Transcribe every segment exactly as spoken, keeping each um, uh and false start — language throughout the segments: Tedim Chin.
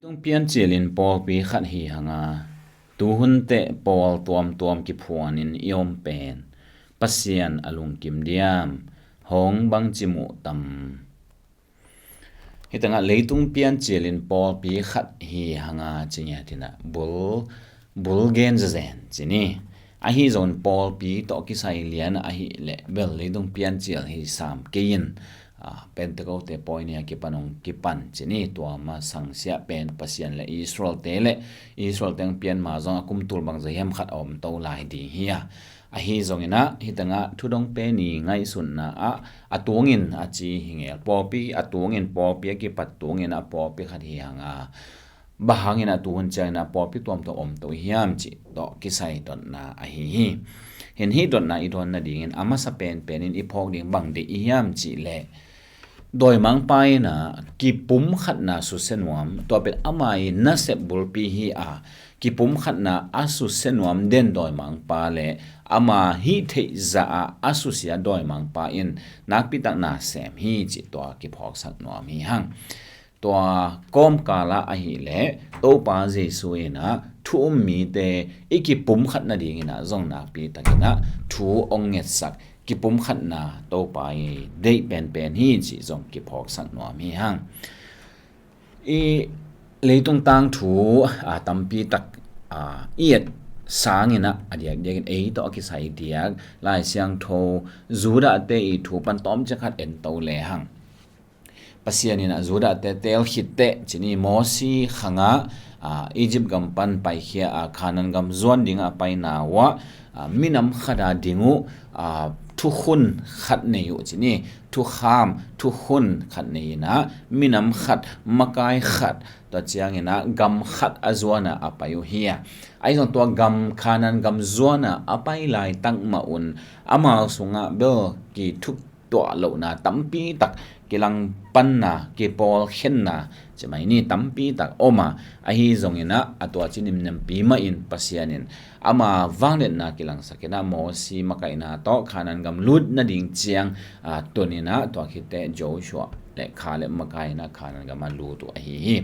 Piancilin pawlpi khat hi hanga, tuhun teh pawl tuamtuam kiphuanin i om pen Pasian a lungkim diam? Hong bangci muh tam? Hitangah leitung piancilin pawlpi khat hi hanga ci ngiatinah bul, bul gen zazen ci ni. Ahi zongin pawlpi tawh kisai lian ahih leh bel leitung piancil hi sam kei in, ah, Pentecost te pawi ni a kipan hong kipan ci ni. Tua masangsia pen Pasian le Israel te le Israel teng pian ma zong a kum tul bangza hiam khat a om to lai ding hi a. Ahi zonginah hitangah thudong pen i ngaihsutna ah a tungin a ci hi ngel. Pawlpi a tungin, pawlpi a kipat tungin a pawlpi khat hi hanga, bang hangin a tuhun ciangin a pawlpi tuamtuam om to hiam cih tawh kisai dotna ahi hi. Hin hih dotna i dawn nadingin a masa penpenin i phawk ding bang deih i hiam cih leh, dawimangpa in a kipumkhatna susia nuam, tua pen ama i nasep bulpi hi a, kipumkhatna a susia nuam den dawimangpa le ama hih theih zah a a susia dawimangpa in nakpitak na sem hi cih tua kiphawksak nuam hi hang. Tua kawmkala ahih leh Topa Jesu in a thu um mite i kipumkhat nadingin a zong nakpitakin a thu ong ngetsak, kipumkhatna Topa i deih penpen hi cih zong kiphawksak nuam hi hang. I leitung tangthu a tampitak a i et sangin a, a diakdiakin ei tawh a kisai diak Lai Siangtho Judah te i thu pan tawmcik khat en to le hang. Pasian in a Judah te tel khit teh ci ni, Mosi khangah, a, Egypt gam pan paikhia a Canaan gam zuan dingah a paina uah, a, minam khat a ding uh, a, thukhun khat nei uh ci ni, thukham, thukhun khat nei in a, minam khat, makai khat, tua ciangin a gam khat a zuan a a pai uh hi a. Ahi zong tua gam, Canaan gam zuan a a pai laitak mah un, amau sungah bel kithuk tuah lohna tampitak, kilangpanna, kipawlkhenna, ci mai ni, tampitak om a, ahi zongin a, a tua ci nimnempi mah in Pasian in ama vangliatna kilangsak in a, Mosi makaihna tawh Canaan gam lut nading ciang, a, tun in a, tua khit teh Joshua le Caleb makai in a Canaan gam a lut uh ahi hi.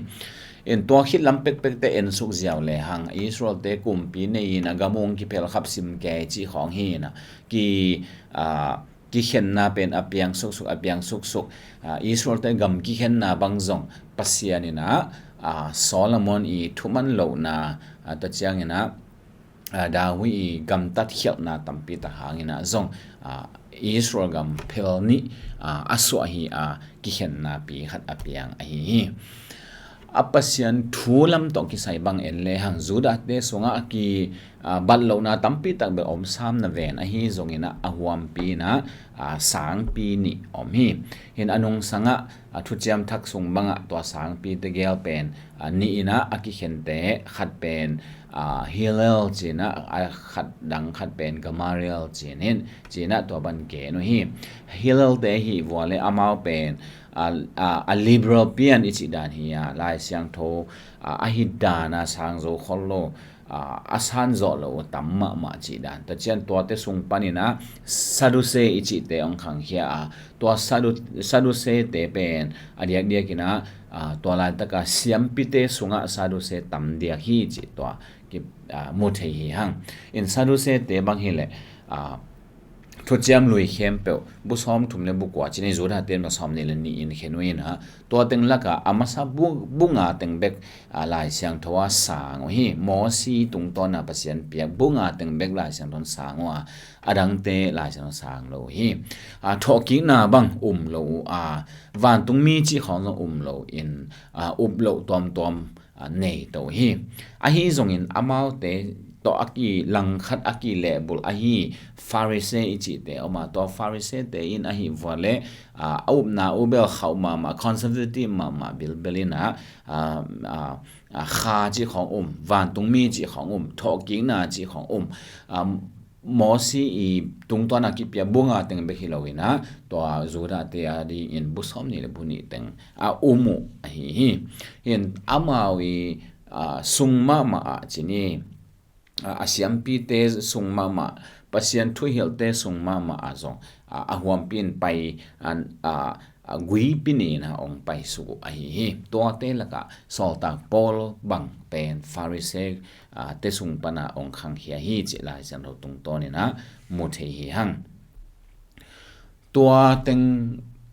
In tua khit lam pekpek te en suk ziau le hang, Israel te kumpi nei in a gam ung kiphel khap sim kei cih khawng hi in a, ki, a, kikhenna pen a piang suksuk, a piang suksuk. A, Israel te gam kikhenna bang zong Pasian in a, a, Solomon i thuman lohna, a, tua ciangin a, a, David i gamtat khialhna tampitak hangin a zong, a, Israel gam phel nih, a, a suah hi a, kikhenna pi khat a piang ahi hi. A Pasian thu lam tawh kisai bang en le hang, Judah te sungah a ki, a, bat lohna tampitak bel om sam na ven, ahi zongin a, a huampi in a, a, sangpi nih om hi. Hin a nungsangah, a, Thuciam Thak sung bangah tua sangpi tegel pen, a, nih in a, a kikhente khat pen, a, Hillel ci in a, a khat dang khat pen Gamaliel ci in, ci in a tua ban gen uh hi. Hillel te hi vua le amau pen, a, a, a liberal pian i cih dan hi a, Lai Siangtho, a, a hih dan a sang zo khol lo, a, a san zawh lo uh tam mahmah cih dan. Tua ciang tuate sung panin a Sadducee i cihte hong khangkhia a, tua Saddu-, Sadducee te pen a diakdiakin a, a, tua laitaka siampite sungah Sadducee tam diak hi cih tua ki, a, mu thei hi hang. In Sadducee te bang hi leh, a, Thuciam Lui khempeuh, bu sawmthum le bu kua ci ni, Judah te in ma sawmnih le nih in khen uh in a, tua teng laka a masa bu, bu nga teng bek, a, Lai Siangtho a sang uh hi. Mosi tungtawn a Pasian piak bu nga teng bek Lai Siangtho in sang uh a, a dangte Lai Siangtho in sang lo uh hi. A, thawhkikna bang um lo uh a, vantungmi cih khawng zong um lo in, a, up loh tuamtuam, a, nei to uh hi. Ahi zongin amaute tawh a kilangkhat, a kilehbulh ahi Pharisee i cihte om a, tua Pharisee te in ahi vua le, a, a upna uh bel khauh mahmah, conservative mahmah bilbel in a, a, a, a, kha cih khawng um, vantungmi cih khawng um, thawhkikna cih khawng um, a, Mosi i tungtawn a kipia bu nga teng bek hi lo in a, tua Judah te a dingin bu sawmnih le bu nih teng a um uh ahi hi. Hin amau i, a, sung mahmah ah ci ni, a, a siampite sung mahmah, Pasian thuhilhte sung mahmah ah zong, a, a huampi in pai, a, a, a, guipi nina hong paisuk uh ahi hi. Tuate lakah sawltak Paul bang pen Pharisee, a, te sung pana hong khangkhia hi cih Lai Siangtho tungtawnin ah mu thei hi hang. Tua teng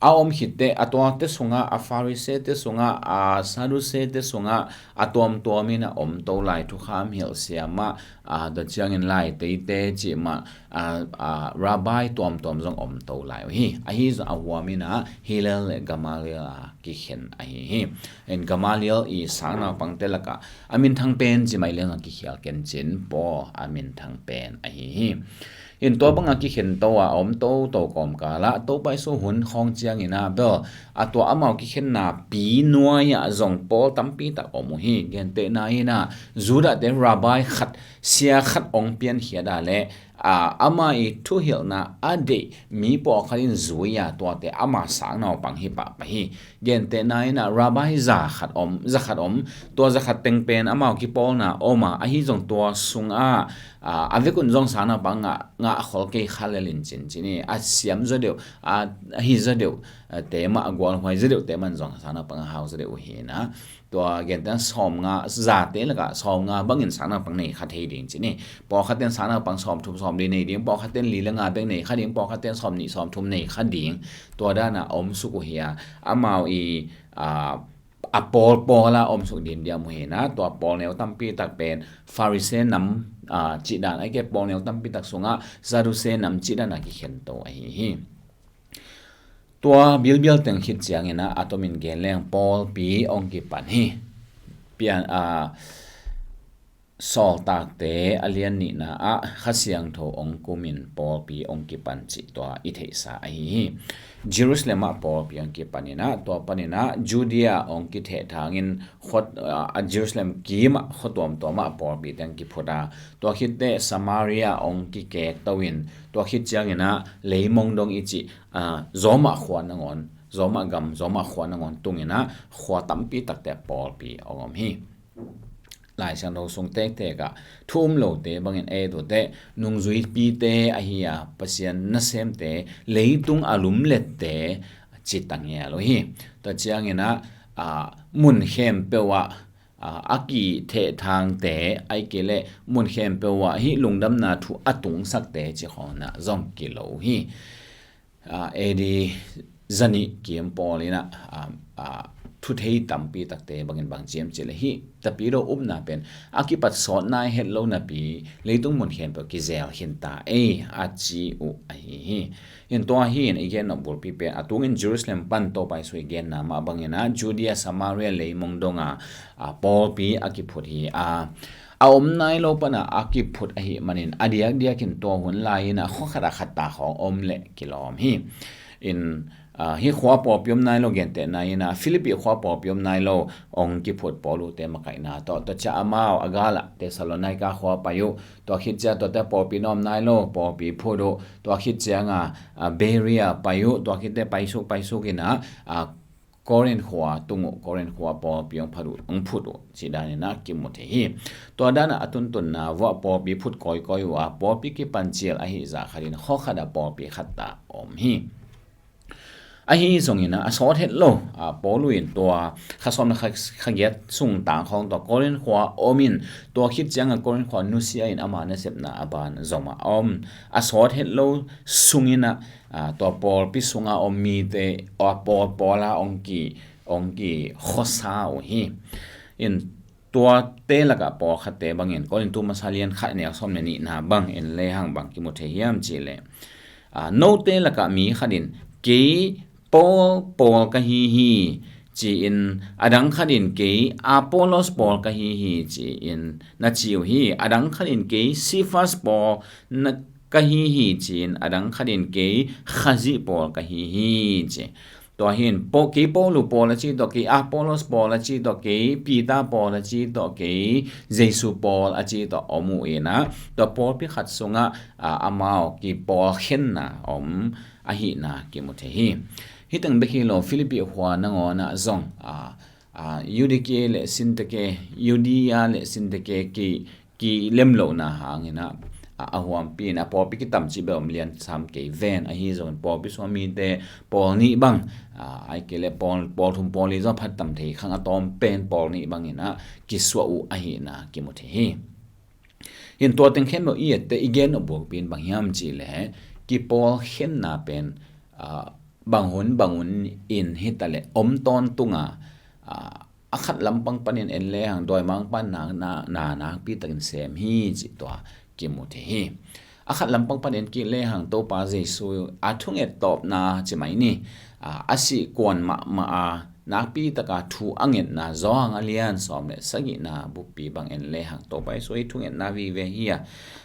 a om khitteh, a tuate sungah, a Pharisee te sungah, a Sadducee te sungah, a tuamtuamin a om to lai, thukham hilh siam ah, a, tua ciangin lai teite cih mah, a, a, rabbi tuamtuam zong om to lai uh hi. Ahi zong a huamin ah Hillel le Gamaliel a kikhen ahi hi. In Gamaliel i sangnaupangte lakah a minthang pen ci mai leng a kikhial kencin Paul a minthang pen ahi hi. In tua banga kikhen to a om toto kawmkal ah Topa Jesu hun khawng ciangin ah bel a tua amau kikhenna pi nuai-ah zong pawl tampi tak om uh hi. Gentehna in ah Judah te rabbi khat, sia khat hong piankhiat a leh, a, ama i thuhilhna a deih mi pawlkhat in zui a, tuate ama sangnaupang hi pahpah hi. Gentehna in ah rabbi za khat om, za khat om, tua za khat teng pen amau kipawlna om a, ahi zong tua sungah, a, a vekun zong sangnaupang ngah, ngah khol kei kha lel in cincin hi. A siam zaw deuh, a, a hi zaw deuh, a, te mah, a gualhuai zaw deuh te mah in zong sangnaupang a hau zaw deuh uh hi na. Tua gentehna sawmnga, zate lakah sawmnga bangin sangnaupang nei kha thei ding ci ni. Pawlkhat ten sangnaupang sawmthum sawmli nei ding, pawlkhat ten li le nga bek nei kha ding, pawlkhat ten sawmnih sawmthum nei kha ding. Tua dana om suk uh hi a, amau i, a, a pawl pawla om suk diamdiam uh hi na. Tua pawl neu tampi tak pen Pharisee nam, a, cih dan a, i ke pawl neu tampi tak sungah Sadducee nam cih dana kikhen to ahi hi. Tua bilbial teng khit ciangin ah a tomin gen leng pawlpi hong kipan hi. Pian, a, Sawltakte a lian nihna ah Kha Siangtho hong kumin pawlpi hong kipan cih tua i theihsa ahi hi. Jerusalem ah pawlpi hong kipan in ah, tua panin ah Judea hong kithehthangin khua, a, Jerusalem kim ah khua tuamtuam ah pawlpi teng kiphut a, tua khitteh Samaria hong kikek to in, tua khit ciangin ah leimong dong i cih, a, Roma khua nangawn, Roma gam, Roma khua nangawn tungin ah khua tampi takte pawlpi hong om hi. Lai Siangtho sung tektek ah thu um lote bangin et uh teh, nungzuipite ahi a, Pasian nasemte, leitung a lumlette ci ta ngial uh hi. Tua ciangin ah, a, mun khempeuh ah, a, a kithehthangte, ahih kei leh mun khempeuh ah hih lungdamna thu a tungsakte ci khawng ah zong kilo uh hi. A, A D zanih kim pawl in ah, a, a, thu thei tampi takte bangin bang ci hiam cih leh hih Tapidaw upna pen a kipat sawt nai het lo napi leitung mun khempeuh kizel khin ta ei a ci uh ahi hi. In tua hi in i gen nop bulpi pen a tungin Jerusalem pan Topa Jesu i genna mah bangin ah Judea, Samaria leimong dong a, a, pawlpi a kiphut hi a, a om nai lo pana a kiphut ahih manin a diakdiakin tua hun lai-in ah khua khat ah khat ta khawng om leh kilawm hi. In, a, hih khua pawlpi om nai lo, gentehna in ah Philippi khua pawlpi om nai lo, hong kiphut pawl uhte makaihna tawh, tua ciang amau a gal ah Thessalonica khua pai uh, tua khit ciang tuate pawlpi na om nai lo, pawlpi phut uh, tua khit ciang a, a, Berea pai uh, tua khitteh paisuk paisuk in ah, a, Korinth khua tung uh, Korinth khua pawlpi hong phat uh, hong phut uh cih danin ah kimu thei hi. Tua dan ah a tuntunna vuah pawlpi phut kawikawi uh a, pawlpi kipan cil ahih zah khat in khua khat ah pawlpi khat ta om hi. Ahi zongin ah a sawt het lo, a, Paul in tua kha sawm le kha, kha giat sung tang khawng tua Korinth khua om in, tua khit ciang a Korinth khua nusia in ama nasepna a ban zom a om. A sawt het lo sungin ah, a, tua pawlpi sunga om mite, a, pawl pawla hong ki, hong kikhuasa uh hi. In tuate lakah pawlkhatte bangin Korintu masa lian khat neu sawm le nihna bangin lehang bang kimu thei hiam cih leh, a, note lakah mi khat in kei Paul pawl ka hi hi ci-in, a dang khat in kei Apollos pawl ka hi hi ci-in na ci uh hi. A dang khat in kei Cephas pawl na, ka hi hi ci-in, a dang khat in kei Khazih pawl ka hi hi ci. Tua hi in, Paul, kei Paul uh pawl a ci tawh, kei Apollos pawl a ci tawh, kei Peter pawl a ci tawh, kei Jesu pawl a ci tawh om uh in ah, tua pawlpi khat sungah, a, amau kipawlkhenna om ahihna kimu thei hi. Hih teng bek hi lo, Philippi khua nangawn ah zong, a, a, Eudike le Sintike, Eudia le Sintike ki, kilemlohna hangin ah, a, a huampi in a pawlpi kitam cih bel om lian sam kei ven. Ahi zongin pawlpi sungah mite pawl nih bang, a, ahih kei leh pawl, pawl thum pawl li zong phat tam thei khang, a tawm pen pawl nih bangin a kisuah uh ahihna kimu thei hi. Hin tua teng khempeuh i et teh i gen nop buakpi in bang hiam cih leh kipawl khenna pen, a, bang hun bang hun in hi ta leh om tawntung a, a, a khat lampang panin en lehang dawimangpa'n na, na, na nakpi takin sem hi cih tua kimu thei hi. A khat lampang pan en kik lehang Topa Jesu a thunget tawpna ci mai ni. A, a sih kuan mahmah a, nakpi taka thu a ngetna, Johan a lian sawm le sagihna buppi bang en lehang Topa Jesu i thungetna vive hi a,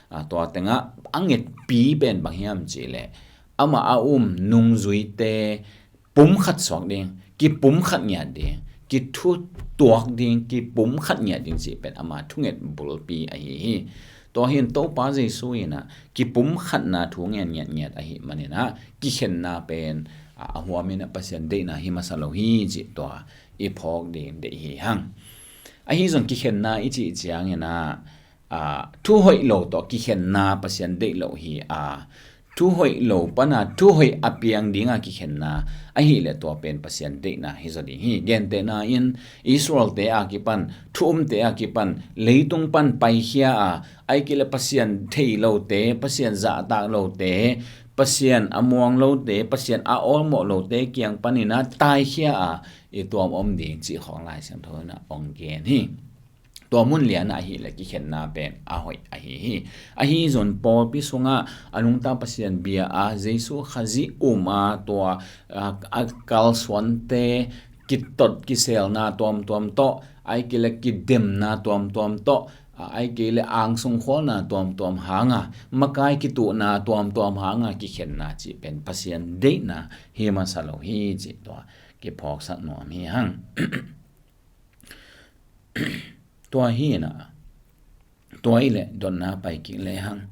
a, tua tengah a ngetpi pen bang hiam cih leh amah a um nungzuite pumkhat suak ding, kipumkhat ngiat ding, kithutuak ding, kipumkhat ngiat ding cih pen ama thunget bulpi ahi hi. Tua hin Topa Jesu in a kipumkhatna thu ngen ngiatngiat ahih manin a kikhenna pen, a, a huamin a Pasian deihna hi masa lo hi cih tua i phawk ding deih hi hang. Ahi zong kikhenna i cih ciangin a, a, thu hoih lo tawh kikhenna Pasian deih lo hi a, thu hoih lo pana thu hoih a piang dinga kikhenna ahih leh tua pen Pasian deihna hi zaw ding hi. Gentehna in Israel-te a kipan, thu umte a kipan, leitung pan paikhia a, ahih kei leh Pasian thei lote, Pasian zahtak lote, Pasian a muang lote, Pasian a awlmawh lote kiang panin a taikhia a i tuam om ding cih khawng Lai Siangtho in a ong gen hi. Tua mun lian ahih leh kikhenna pen a hoih ahi hi. Ahi zong pawlpi sungah a nungta Pasian bia a Jesu Khazih um a tua, a, a kalsuante kitot kiselna tuamtuam tawh, ahih kei leh kidemna tuamtuam tawh, a, ahih kei leh angsung khualna tuamtuam hanga, makai kituhna tuamtuam hanga kikhenna cih pen Pasian deihna hi masa lo hi cih tua kiphawksak nuam hi hang. Tua hi in a, tua i leh dotna pai kik lehang.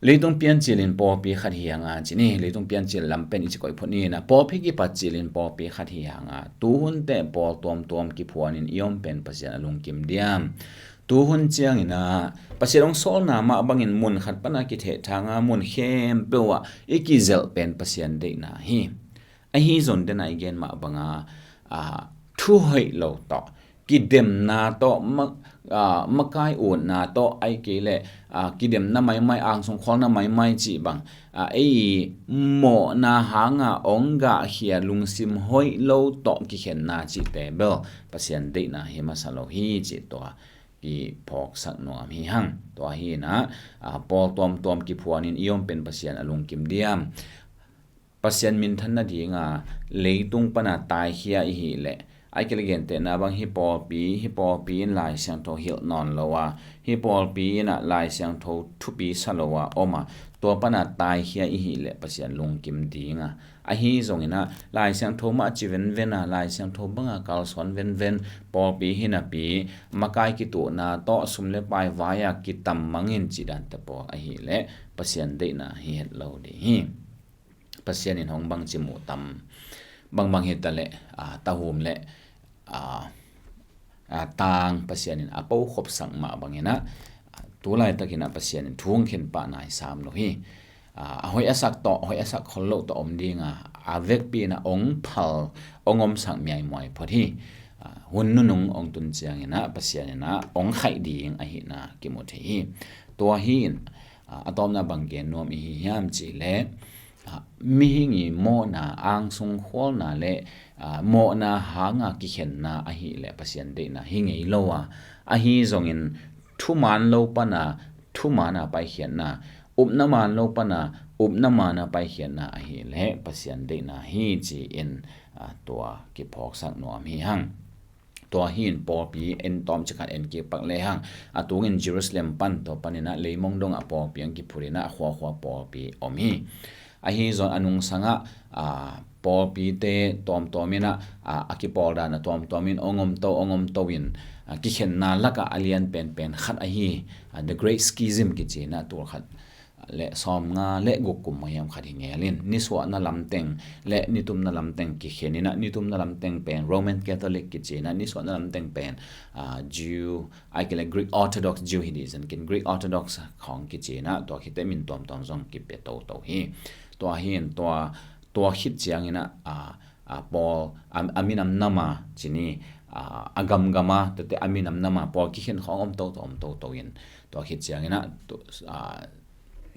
Leitung piancil in pawlpi khat hi hanga ci ni, leitung piancil lam pen i ci koih phot ni in a, pawlpi kipat cil in pawlpi khat hi hanga, tuhun teh pawl tuamtuam kiphuan in i om pen Pasian a lungkim diam? Tuhun ciangin a Pasian ong sawlna mah bangin mun khat pana kithehthanga mun khempeuh ah i kizelh pen Pasian deihna hi. Ahi zong den a i gen mah banga, a, thu hoih lo tawh, kidemna tawh, ma-, a, makai utna tawh, ahih kei leh, a, kidemna maimai, angsung khualna maimai cih bang, a, ei mawhna hanga ong gahkhia lungsim hoih lo tawh kikhenna cihte bel Pasian deihna hi masa lo hi cih tua kiphawksak nuam hi hang. Tua hi in a, a, pawl tuamtuam kiphuan in i om pen Pasian a lungkim diam? Pasian minthan nadinga leitung pana taikhia i hih leh, ahih kei leh gentehna bang hih pawlpi, hih pawlpi in Lai Siangtho hilh nawn lo a, hih pawlpi in a Lai Siangtho thupi sa lo a om a, tua pana taikhia i hih leh Pasian lungkim dinga. Ahi zongin a Lai Siangtho mah ci venven a, Lai Siangtho banga kalsuan venven, pawlpi hi napi, makai kituhna tawh sum le pai vai a kitam mangin cih dante pawl ahih leh Pasian deihna hi het lo ding hi. Pasian in hong bangci muh tam, bangbang hi ta leh, a, tahum leh, a, a, tang Pasian in a po khopsak mah bangin a, tu laitakin a Pasian in thu hong khen pah nai sam lo hi. A, a hoih a sak tawh, a hoih a sak khol loh tawh om dinga, a vekpi in a ong phal, ong omsak miaimuai phot hi. A, hun nunung ong tun ciangin a Pasian in a ong khaih ding ahihna kimu thei hi. Tua hi in, a, a tawpna bang gen nuam i hi hiam cih leh, a, mihing i mawhna, angsung khualna le, a, mawhna hanga kikhenna ahih leh Pasian deihna hi ngei lo a, ahi zongin thuman lo pana thuman a paikhiatna, upna man lo pana upna man a paikhiatna ahih leh Pasian deihna hi ci-in, a, tua kiphawksak nuam hi hang. Tua hi in pawlpi en tawmcik khat en kik pak lehang, a tungin Jerusalem pan tua panin a leimong dongah pawlpi ong kiphut in a khuakhua pawlpi om hi. Ahi zong a nungsangah, a, pawlpite tuamtuam in a, a, a kipawl dan a tuamtuam in ong omto, ong omto in, a, kikhenna lakah a lian penpen khat ahi, a, The Great Schism kici in a tul khat, le sawmnga le guk kum mah hiam khat hi ngel in, nisuahna lamteng le nitumna lamteng kikhen in ah, nitumna lamteng pen Roman Catholic kici in ah, nisuahna lamteng pen ah, Jew, ahih kei leh Greek Orthodox Jew hi ding zen kin, Greek Orthodox khawng kici in ah, tua khit teh min tuamtuam zong kipia toto hi. Tua hi in tua, tua khit ciangin ah, ah, ah, Paul a, a minam nam a ci ni, ah, a gamgam a, tua teh a minam nam a Paul kikhen khawng om toto, om toto in, tua khit ciangin ah, tu, ah,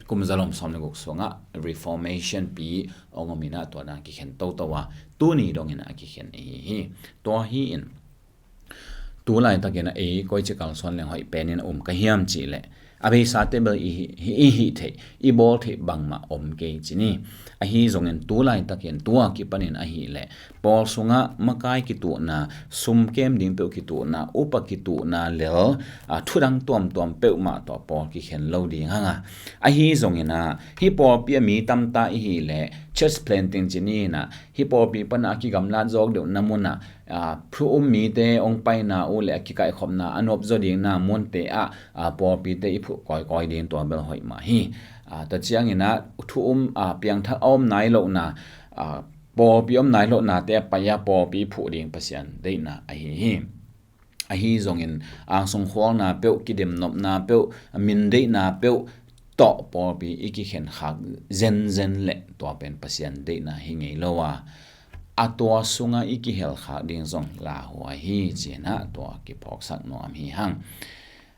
kum zalom sawm le guk sungah Reformation pi hong om in ah, tua dan kikhen toto a, tuni dongin ah a kikhen ahi hi. Tua hi in, tu laitakin ah ei koici kalsuan leng hoih pen in a um ka hiam cih leh, a beisa teh bel i hi, i hih theih, i bawl theih bangmah om kei ci ni. Ahi zongin tu laitakin, tua kipanin ahih leh, Paul sungah makai kituhna, sum kem ding peuh kituhna, upa kituhna lel, ah, thudang tuamtuam peuhmah tawh Paul kikhen lo ding hang a. Ahi zongin ah, hih pawlpi a mi tamta i hih leh, church planting ci ni in ah, hih pawlpi pan a kigamlat zawk deuhna mun ah, ah, thu um mite hong paina uh le a kikaihkhopna, a nopzaw dingna munte ah, ah, pawlpite i phuh kawikawi ding, tua bel hoih mah hi. Ah, tua ciangin ah thu um, ah, piangthak a om nai lohna, ah, pawlpi om nai lohnate a pai a pawlpi i phuh ding Pasian deihna ahi hi. Ahi zongin angsung khualna peuh, kidemnopna peuh, min deihna peuh tawh pawlpi i kikhen khak zenzen leh, tua pen Pasian deihna hi ngei lo a, a tua sungah i kihel khak ding zong lauhuai hi ci in ah tua kiphawksak nuam hi hang.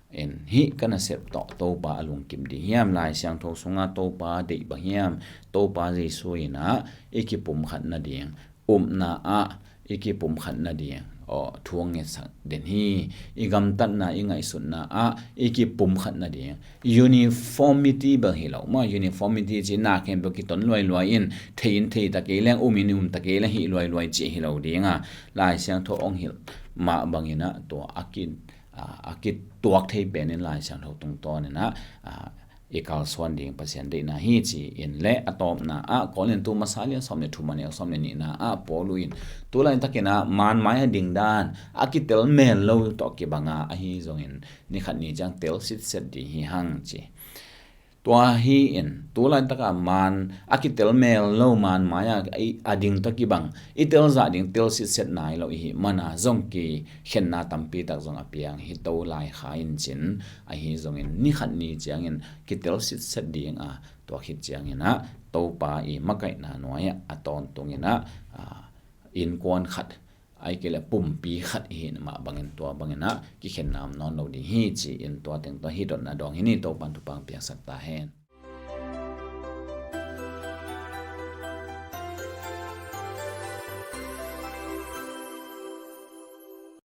In hih ka nasep tawh Topa a lungkim ding hiam, Lai Siangtho sungah Topa deih bang hiam, Topa Jesu in ah i kipumkhat nading, upna ah i kipumkhat nading, aw, thu hong ngetsak den hi. I gamtatna, i ngaihsutna ah i kipumkhat nading, uniformity bel hi lo maw, uniformity ci, na khempeuh kiton luailuai in, thei in thei ta kei leng, um in um ta kei leng, hih luailuai ci hi lo ding a, Lai Siangtho hong hilh mah bangin ah tua a ki, ah, a kituak thei pen in Lai Siangtho tungtawn in ah, ah, i kalsuan ding Pasian deihna hi ci in le, a tawpna ah Korintu masa lian sawm le thum a neu sawm le nihna ah Paul in tu laitakin ah man mai a ding dan a kitel mel lo tawh kibang a, ahi zongin ni khat ni ciang tel sitset ding hi hang ci. Tua hi in tu laitak a man a kitel mel lo, man mai a, a ding tawh kibang, i tel zah ding tel sitset nai lo i hih man a, zong kikhenna tampi tak zong a piang hi to lai kha in cin, ahi zongin ni khat ni ciangin kitel sitset ding a, tua khit ciangin ah Topa i makaihna nuai ah a tawntungin ah, ah, innkuan khat, ahih kei leh pumpi khat i hih mah bangin, tua bangin ah kikhenna om nawn lo ding hi ci in, tua teng tawh hih dotna dawng hi ni. Topan thupha hong piaksak ta hen.